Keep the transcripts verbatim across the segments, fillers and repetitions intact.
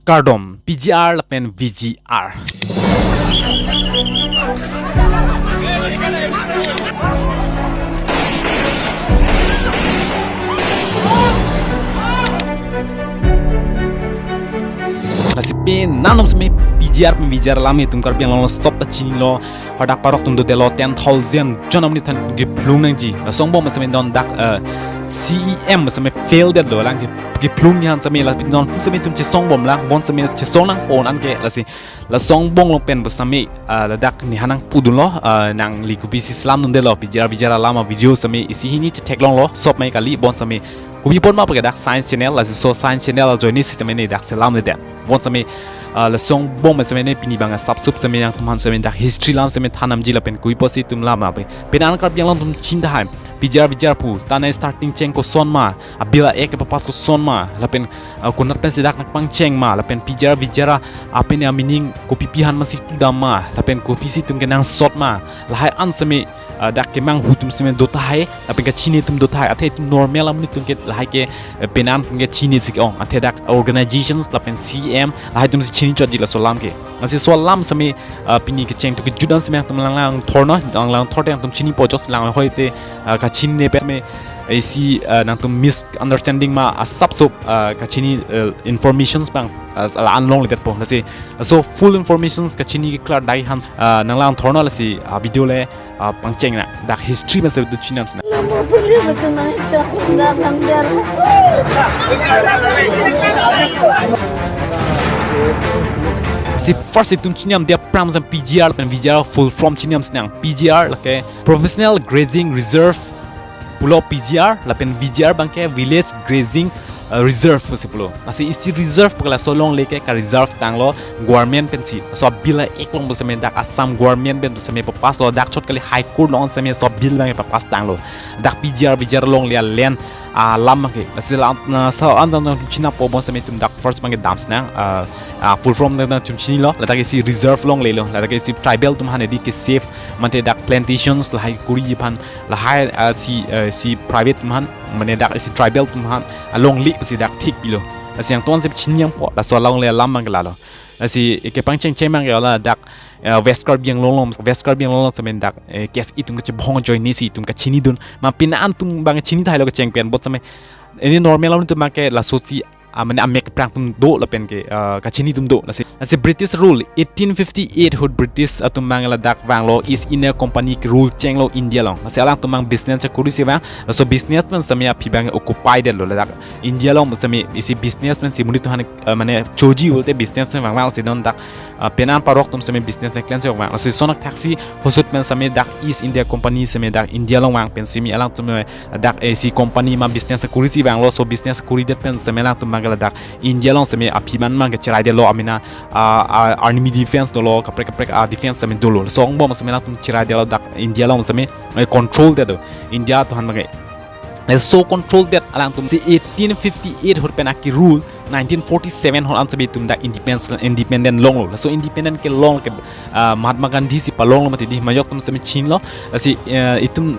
Kardom, P G R lapen V G R. Lasi pini non setame P G R pen V G R alam itum Karbi Anglong along stop ta chinilo. Hadak parok atum dodelo ten thousand jon amonit aphan kephlung nangji. Laso angbong setame non dak, eh, C E M setame fail detlo, alang ke, kephlung ni aphan setame lapen non pu setame itum chesongbom lang, bon setame chesong nangpo anke lasi. Laso angbong along pen pu setame, eh, ladak ne nangpudunlo, eh, nangli kopisi selam dundetlo, P G R V G R alam avideo setame isi hini chetheklonglo, sop mai kali, bon setame kopi apot ma pu ke dak Science Channel, lasi laso Science Channel ajoine si setame ne dak selamledet. Bon setame, ah, laso angbong setame ne pini abang asap sup setame nangtum aphan setame dak history alam setame than nangji lapen kopi apotsi itum alam ape. Pini an Karbi Anglong atum chinidun tahai. P G R V G R pu, ta ne starting cheng koson ma, a-bill a-act papass koson ma, lapen, ah, konat pensi dak nangpangcheng ma, lapen P G R V G R a, apini a-meaning kopi pi aphan masi kedam ma, lapen kopisi itum kenangsot ma, lahai an setame, ah, dak kemanghu atum setame do tahai, lapen kachini atum do tahai, athe itum normal amonit atum ke lahai ke, eh, pini an atum ke chinisi ke-ong, athe dak organizations lapen C M, lahai atum si chini chotji laso alam ke. Lasi laso alam setame, ah, pini kecheng atum kejut an setame nangtum lang langthornon, lang langthor te nangtum chinipo, just lang hoi te, ah, kachinine pen setame, eh, isi, ah, nangtum misunderstanding ma asap sup, ah, kachini, eh, informations abang, ah, la-an longledetpo. Lasi, laso full informations kachini keklardai aphan, ah, nang langthornon lasi, ah, video le, ah, pangcheng nang. Dak history pen setame itum chinam sina. Labo police atum nangchok dak nang der. Si first itum chinam dia pram setame P G R pen V G R full form chinam sina. P G R lake Professional Grazing Reserve pulo P G R, lapen V G R abang ke Village Grazing, eh, Reserve pusi pulo. Lasi isi reserve pu ke laso alongle ke ka-reserve tanglo government pensi. Laso a-bill a-act along pu setame dak Assam government pen pu setame papasslo, dak chot kali High Court along setame laso a-bill abang papass tanglo. Dak P G R V G R alongle a-land alam abang ke. Lasi la, na, laso an nangtum chinapo, bon setame itum dak first abang ke dam sina, ah, ah, full form nangtum chinilo, ladak isi reserve alonglelo, ladak isi tribal atum aphan edi ke-save, mate dak plantations lahai kuri aphan, lahai, ah, si, eh, si private atum aphan, mane dak isi tribal atum aphan alongle pusi dak thik pilo. Lasi nangtum setame chinampo, laso alongle alam abang ke lalo. Lasi kepangcheng cheng abang ke ladak, eh, West Karbi Anglong along, West Karbi Anglong along setame dak, eh, case itum kachebong ajoine si itum kachinidun. Ma pini an atum abang chini thailo kecheng pen, bon setame ini normal amonit atum abang ke laso si, ah, mane amek aphrang atum do lapen ke, ah, kachini atum do. Lasi, lasi British rule, eighteen fifty-eight ahut British atum abang ladak vanglo, East India Company ke-rule chenglo India along. Lasi alangtum abang business chekuri si vang, laso business pen setame aphi abang occupy detlo ladak India along, setame isi business pen si monit atum aphan, eh, mane choji pulote business pen vang vangsi non dak, ah, pini an parok atum setame business nangklemsi vang. Lasi lason athak si hosut pen setame dak East India Company setame dak India along vang pen setame alangtum, eh, dak isi company ma business kuri si vanglo, laso business kuridet pen setame alangtum abang ke ladak India along setame aphi aman abang ke cherai detlo, amena, ah, ah, army defense dolo, kaprek kaprek, ah, defense setame dolo. Laso angbong setame alangtum cherai detlo dak India along setame, eh, control detlo India atum aphan abang ke. Eh, so control det alangtum si eighteen fifty-eight ahut pen aki-rule, nineteen forty-seven ahut an setame itum dak independence, independent longlo. Laso independent kelong ke, ah, Mahatma Gandhi si palonglo mati di, majok atum setame chinilo. Lasi, eh, itum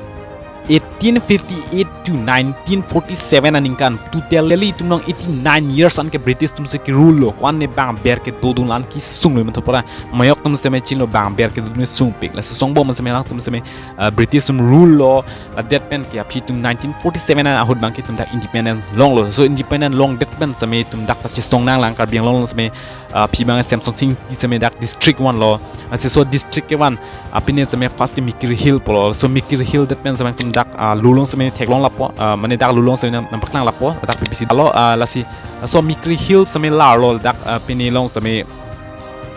eighteen fifty-eight to nineteen forty-seven aningkan, totally itum along eighty-nine years an ke British atum si ke-rule lo. Ko-an ne bang ber kedodun la-an kesunglo, matha pora majok atum setame chinilo, bang ber kedodun sungpik. Lasi laso angbong setame alangtum setame, ah, British atum rule lo, ah, det pen ke aphi itum nineteen forty-seven ahut abang ke itum dak independent longlo. So independent longdet pen setame itum dak ta chesong nanglang, Karbi Anglong along setame, ah, aphi abang Semsonsing Ingti setame dak district vanlo. Lasi laso district kevan, ah, pine setame first ke Mikir Hill pulo. So Mikir Hill det pen setame itum dak, ah, Lulong setame theklong lapo, ah, mane dak Lulong setame nang, nangpaklang lapo, dak P P C lo, ah, lasi, ah, laso Mikir Hill setame larlo dak, ah, pine along setame,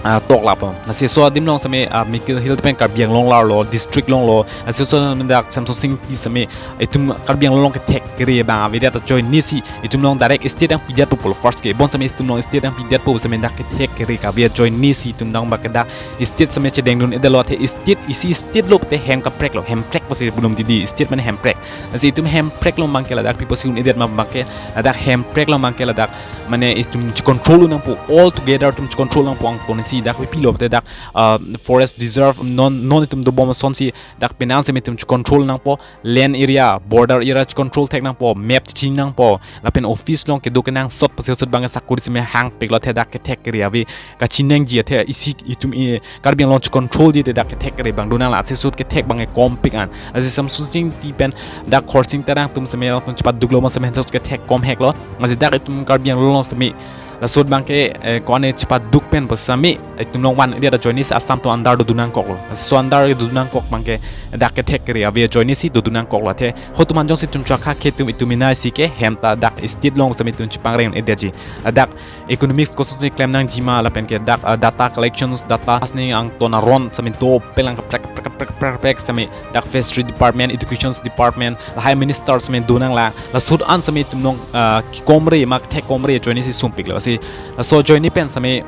ah, tok lapo. Lasi laso adim along setame, ah, Mikir Hill pen Karbi Anglong larlo, district longlo. Lasi laso dak Semsonsing Ingti setame itum Karbi Anglong along kethek kere abang avedet ajoine si itum along direct state nangpidetpo pulo first ke. Bon setame itum along state nangpidetpo setame dak kethek kere kave ajoine si itum along abang ke dak state setame chedengdun-edetlo, athe state isi state lo te hem kaprek lo, Hemprek pusi pulo mati di, state mane Hemprek. Lasi itum Hemprek along abang ke ladak pi pusi un-edet ma abang ke, ladak Hemprek along abang ke ladak mane itum che-control nangpo, all together itum che-control nangpo, angkon si dak pipilo te dak, ah, forest reserve non non itum dobom asonsi dak penang seme itum control nangpo, land area, border area control thek nangpo, map chini nangpo, lapen office along kedo kenangsot pusi ahut abang sakuri seme hangpiklo, athe dak kethek kere ave kachiningji, athe isi itum i Karbi Anglong controlji te dak kethek kere abang donang, la ahut kethek abang kompik an. Lasi Samsung Sing ti pen dak Khorsing Terang atum seme alangtum chepaduklo ma seme ahut kethek komheklo. Lasi dak itum Karbi Anglong seme laso abang ke, eh, ko-an chepaduk pen pusitame itum along van dia ajoinesi Assam atum under dodun nangkoklo. So under dodun nangkok abang ke dak kethek kere ave ajoinesi dodun nangkoklo, athe ahut atum an jongsi itum chakha ke itum itum inai si ke hem ta dak state along seme itum chepangreng-edetji. Dak economics kosonsi klem nangji ma lapen ke dak, ah, data collections, data asning angton aron seme dopik lang kaprek kaprek kaprek kaprek seme dak fishery department, education department, lahai minister seme donang la, la ahut an seme itum along, ah, kekomre ma kethek komre ajoinesi sumpiklo. Lasi laso ajoine pen seme,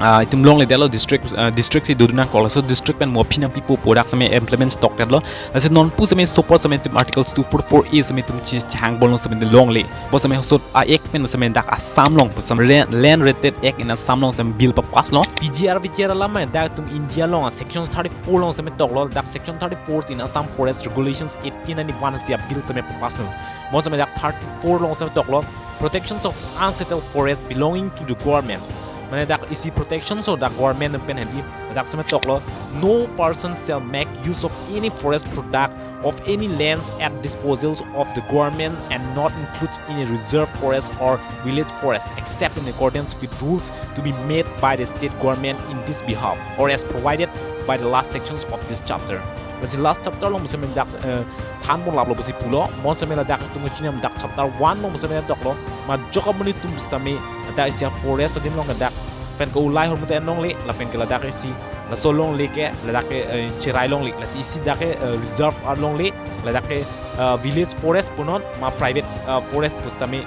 ah, itum longledetlo district, ah, district si dodun nangkoklo. So district pen mo aphi nangpipo pu dak seme implement tokdetlo. Lasi non pu seme support seme itum Articles two four four A seme itum chi-, chehang bolong seme longle. Bo seme ahut a-act pen seme dak Assam along, bo seme Land, Land Related Act in Assam along seme bill papasslo. P G R V G R alam ma dak itum India along a-section thirty-four along seme toklo, dak section thirty-four in Assam Forest Regulations eighteen ninety-one si a-bill seme papasslo. Mo seme dak thirty-four along seme toklo, protections of unsettled forest belonging to the government. Mane dak isi protections of the government pen hedi, dak seme toklo, no person shall make use of any forest product of any lands at disposals of the government and not includes any reserve forest or village forest except in accordance with rules to be made by the state government in this behalf or as provided by the last sections of this chapter. Lasi last chapter along seme dak, eh, than pon laplo pusi pulo, mo seme ladak itum chiniam dak chapter one along seme toklo, majok amonit atum sitame dak isi forest adim along dak pen ke-ulai ahormu ta en longle, lapen ke ladak isi laso longle ke ladak ke, eh, cherai longle, lasi isi dak ke, eh, reserve alongle, ladak ke, eh, village forest punon ma private, eh, forest pusitame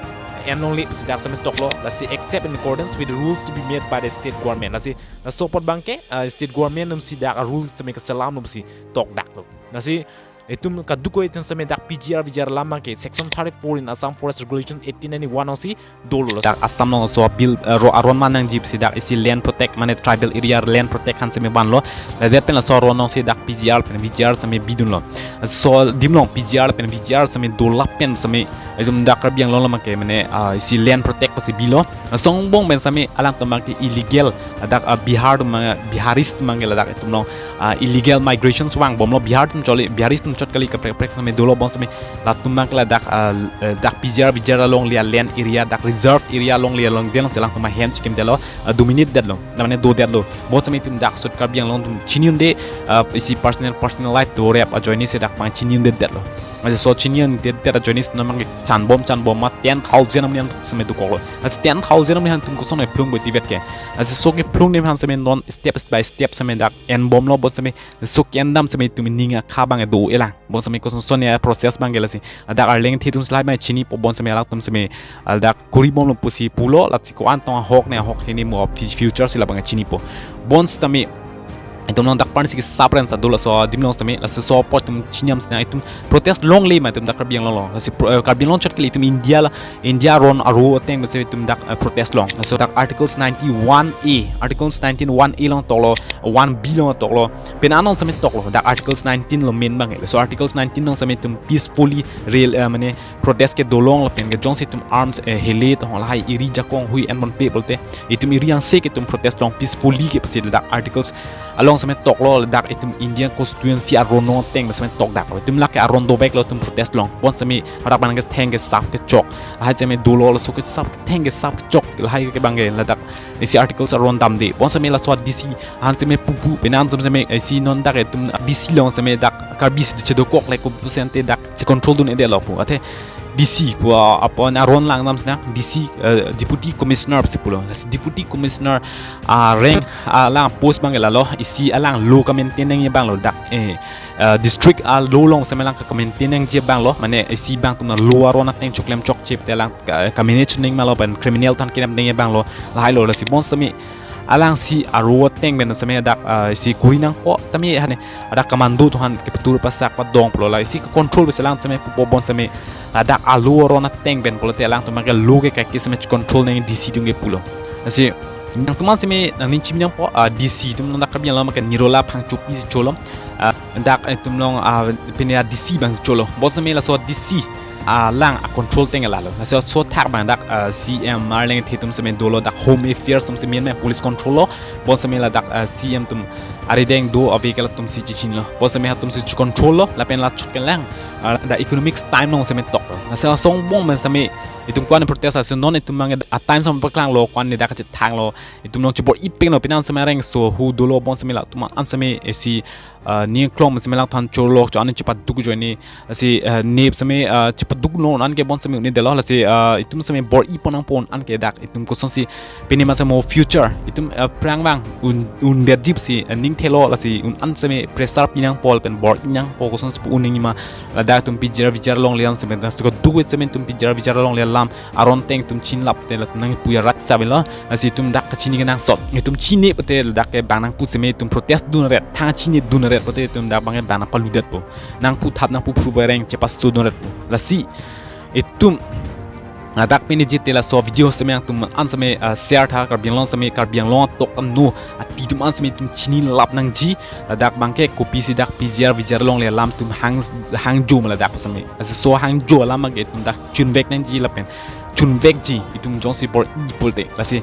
en longle pusi dak seme toklo, lasi except in accordance with the rules to be made by the state government. Lasi laso apot abang ke, eh, state government atum si dak a-rule seme keselam atum si tokdaklo. Lasi itum kadokave itum seme dak P G R V G R alam abang ke section thirty-four in Assam Forest Regulation eighteen ninety-one along si dolo. Dak Assam along so bill, eh, ro aron man nangji pusi dak isi land protect mane tribal area land protect aphan seme vanlo. Ladet pen laso aron along si dak P G R pen V G R seme bidunlo. So adim along P G R pen V G R seme dolap pen seme itum dak Karbi Anglong along abang ke mane, ah, isi land protect pusi bilo. Laso angbong pen seme alangtum abang ke illegal, dak, ah, Bihar atum abang, Biharis atum abang ke ladak itum along, ah, illegal migrations vangbomlo, Bihar atum chot kali, Biharis atum chot kali kaprek kaprek seme dolo, bon seme latum abang ke ladak, ah, eh, dak P G R V G R alongle a-land area, dak reserve area alongle along delong si alangtum ahem chekimdetlo, ah, dominate detlo, na mane dodetlo. Bon seme itum dak ahut Karbi Anglong atum chini un-e, ah, isi personal, personal life dorep ajoinesi dak abang chini un-edetlo. Lasi so chini un-edet ajoinesi non abang ke chanbom chanbom ma ten thousand amonit seme dokoklo. Lasi ten thousand amonit atum koson kephlung bo tivet ke. Lasi so kephlung amonit seme non step by step seme dak enbomlo, bon seme so ke-endam seme itum ning akha abang do-elang. Bon seme kosonson a-process abang ke lasi. Dak arleng the atum si lahai abang chinipo, bon seme alangtum seme, ah, dak kuribomlo pusi pulo, lasi ko-an tong ahok ne ahok hini mo fu-, future si labang chinipo. Bon sitame itum along dak parnisi kesap ren ta dolo, laso adim along sitame, laso apot itum chiniam sinang itum protest longle ma itum dak Karbi Anglong along. Lasi pro-, eh, Karbi Anglong chot kali, itum India la, India aron aro ateng bese itum dak, eh, protest long. Laso dak Articles ninety-one A, Articles nineteen one A along toklo, one B along toklo. Pen anong seme toklo, dak Articles nineteen along main abang ke. Laso Articles nineteen along sitame itum peacefully rel-, eh, mane protest kedo long lapen ke jongsi itum arms, eh, hele to lahai eri jakong hui enbompe pulote itum eri angse ke itum protest long peacefully ke pusi dak Articles along sitame toklo, dak itum Indian Constitution aron ateng sitame tokdaklo. Itum lake aron doveklo itum protest long. Bon sitame hadak abang ketheng kesap kechok. Lahai sitame dolo, laso kesap ketheng kesap kechok lahai ke abang ke ladak isi Articles aron damde. Bon sitame laso D C aphan sitame pupu, penang atum sitame isi non dak itum D C along sitame dak Karbi si chedokok le ko pusi ante dak che-control dun-edetlo pu. Athe D C pu, ah, apon aron lang nam sinang D C, eh, Deputy Commissioner si pulo. Deputy Commissioner, ah, rank, ah, alang post abang ke lalo, isi alang law ka-maintain nangji abang lo dak, eh, eh, district a-law along sitame alang ka-maintain nangji abang lo, mane isi abang atum a-law aron ateng choklem chokche te alang ka, ka-manage nangji ma lo, pen criminal atum an kenam nangji abang lo, lahai lo. Lasi bon sitame alangsi aro ateng pen sitame dak, ah, isi kuri nangpo sitame hane dak commando atum an kepatur pasak padong pulo, la isi ke-control besi alang sitame pupo, bon sitame ladak a-law aron ateng pen pulote alangtum ke law ke kaike sitame control nangji D C atum ke pulo. Lasi Nangtum an seme nangning chimnangpo, ah, D C atum along dak Karbi Anglong ke Nirola Phangchopi si cholo. Ah, dak itum along, ah, pine a D C abang si cholo. Bonseme laso D C alang a control ateng lalo. Laso aso athak abang dak, ah, C M Arleng the atum seme dolo, dak Home Affairs atum seme, main police control lo. Bonseme ladak, ah, C M atum arideng do ave ke latum si chichinlo. Bonseme latum si control lo, lapen la chok kelang, ah, dak economics time along seme toklo. Lasi asong bom pen seme itum ko-an protest, lasi non itum abang a time song paklanglo, ko-an ne dak kachethanglo, itum along chibor-ipiklo, pine an seme areng so hu dolo, bonseme latum an seme isi, ah, ning klong seme langthan chorlok, cho-an chipaduk ajoine, lasi, ah, nep seme, ah, chipaduklo, un-an ke bonseme un-edetlo, lasi, ah, itum seme bor-ipo nangpo un-an ke dak, itum kosonsi pine ma semo future, itum, ah, aphrang abang un, un-edetji pusi, ah, ning thelo, lasi un-an seme pressure pinangpo lapen bor-inangpo, kosonsi pu un-e ma, ladak itum P G R V G R longle alam seme, lasi ko dukwit seme itum P G R V G R longle alam aron ateng itum chinglap te latum nangpu ya rat sabe lo. Lasi itum dak kachini kenangsot. Itum chini pute dak ke bang nangpu seme itum protest dunret, thang chinidunret pute itum dak abang ke bang nangpaludetpo. Nangputhap nangpuphru bereng chepaso dunretpo. Lasi itum, ah, dak pine jite laso video seme nangtum an seme, ah, share tha, Karbi Anglong seme, Karbi Anglong atok ano ati atum an seme itum chinilap nangji. Ladak abang ke kopisi dak P G R V G R longle alam atum hang, hangjo ma ladak seme. Lasi so hangjo alam abang ke itum dak chunvek nangji lapen chunvekji itum jongsi bor-ipo te. Lasi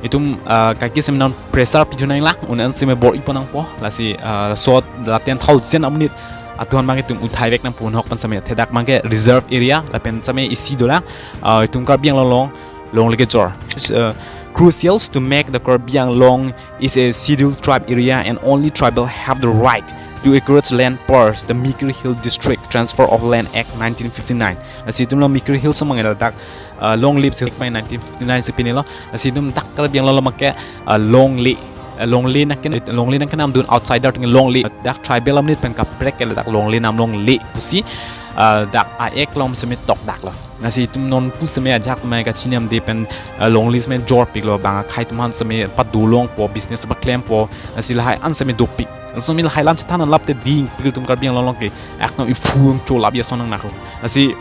itum, ah, kaike seme non pressure pidun nanglang, un-an seme bor-ipo nangpo. Lasi, ah, so la ten thousand amonit atum abang itum uthaivek nangpo, nahok pen seme the dak abang ke reserve area lapen seme isi dolang, ah, itum Karbi Anglong along longle kejor. Uh, crucial to make the Karbi Anglong is a scheduled tribe area and only tribal have the right to acreage land per the Mikir Hill District Transfer of Land Act nineteen fifty-nine. Lasi itum along Mikir Hill seme abang ladak, uh, longle pusi pai nineteen fifty-nine si pinelo. Lasi itum dak Karbi Anglong along abang ke, uh, longle, uh, longle nangke, longle nangkenamdun outsider atum longle. Dak tribal amonit pen kaprek ke ladak longle nam longle pusi, uh, dak a-act along seme tok daklo. Lasi itum non pu seme ajahak mai kachinam de pen, eh, longle seme jorpiklo, bang akhei atum an seme padolongpo, business paklempo, lasi lahai an seme dopik. Laso seme lahai alam chethan lap te dingpik itum Karbi Anglong along ke, ekdom iphu cholap ya sonang nako. Lasi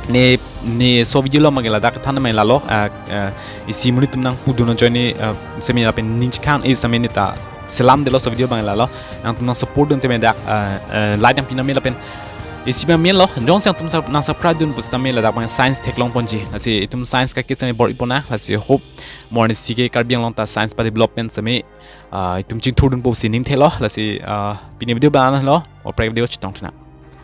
ne, ne so video along abang ke ladak than mai lalo, eh, eh, isi monit atum nangpu dun ajoine, eh, seme lapen ning chikhang e seme neta selam detlo so video abang lalo. Nangtum nangsupport dun te me dak, eh, eh, like nangpi nang me lapen isi abang melo, jongsi nangtum sub-, nangsubscribe dun pusitame ladak abang science theklongponji. Lasi itum science kaike seme bor-ipo na, lasi hope mo arnisi ke Karbi Anglong ta science pa development seme, ah, itum chingthurdunpo pusi ning thelo. Lasi, ah, pine video abang lo, oprek video chetongthu nang.